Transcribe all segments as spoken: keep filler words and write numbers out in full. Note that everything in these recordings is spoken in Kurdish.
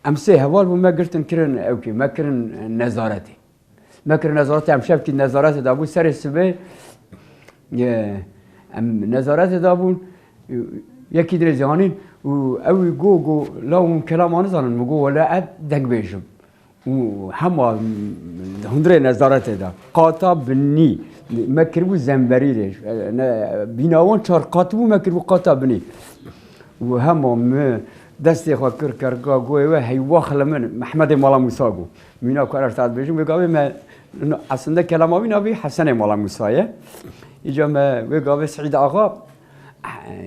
Em sê heval bûn, me girtin kirin ewkê, me kirin nezaretê. Me kirin nezaretê, em şevkî nezaretê de bû, serê sibê, e, em nezaretê de bûn, yekî dinê zî hanîn û ew got, got, "La hûn kelama nizanin?" Min got, "Wele ez deng bêjim." Û hema hundirê nezaretê de, qata binî, me kiribû zemberî rê. Ne, bîna wan çar qat bû, me kiribû qata binî. Û hema min destê xwe kir kerga goyê we, "Heywax li min, Mehmedê Mala Mûsa got." Mîna ku ez dibêjim, wê gavê me, aslında kelama wî navê Hesenê Mala Mûsa ye. Îca me wê gavê Seîd Axa,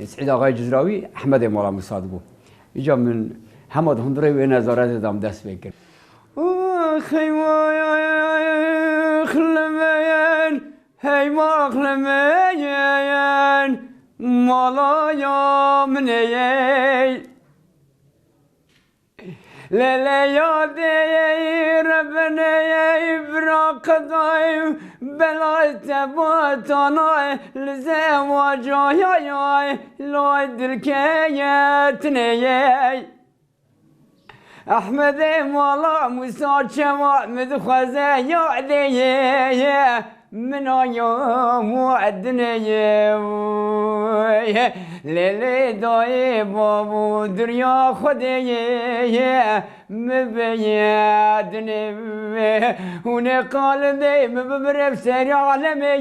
Seîd Axayê Cizrawî, Ehmedê Mala Mûsa dibû. Îca min hema di hundirê wê nezaretê de em dest pê kir. Ax, eyvah, eyvah, eyvah, eyvah, mala ya min ey. Lele ya de ey, rebene ey, bira qedayê, belay te batana, li zewaca ya ya, lay dilkeye tineye. Ehmedê mala Musa çawa min dixwaze yadê ye, min aya muedinê ye. Lê lê dayê babo duriya Xwedê ye, min beye dinê. Hûnê qalindê min bimire serê alemê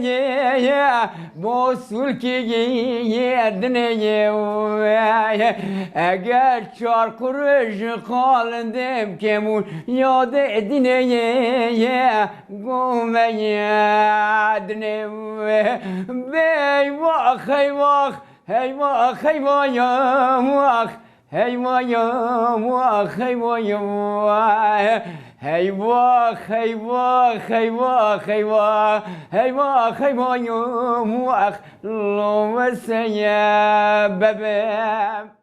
ye, bo sulkî ye dinê ye. Eger çar quruş qalindê bikêm û yadê dinê ye, gome ye dinê. Bey wax, hey wax, hey wax, hey vaya wax. Hey vaya wax, hey vaya wax. Hey wax, hey wax, hey wax, hey wax. Hey wax, hey vaya wax. Lo weseye bebe.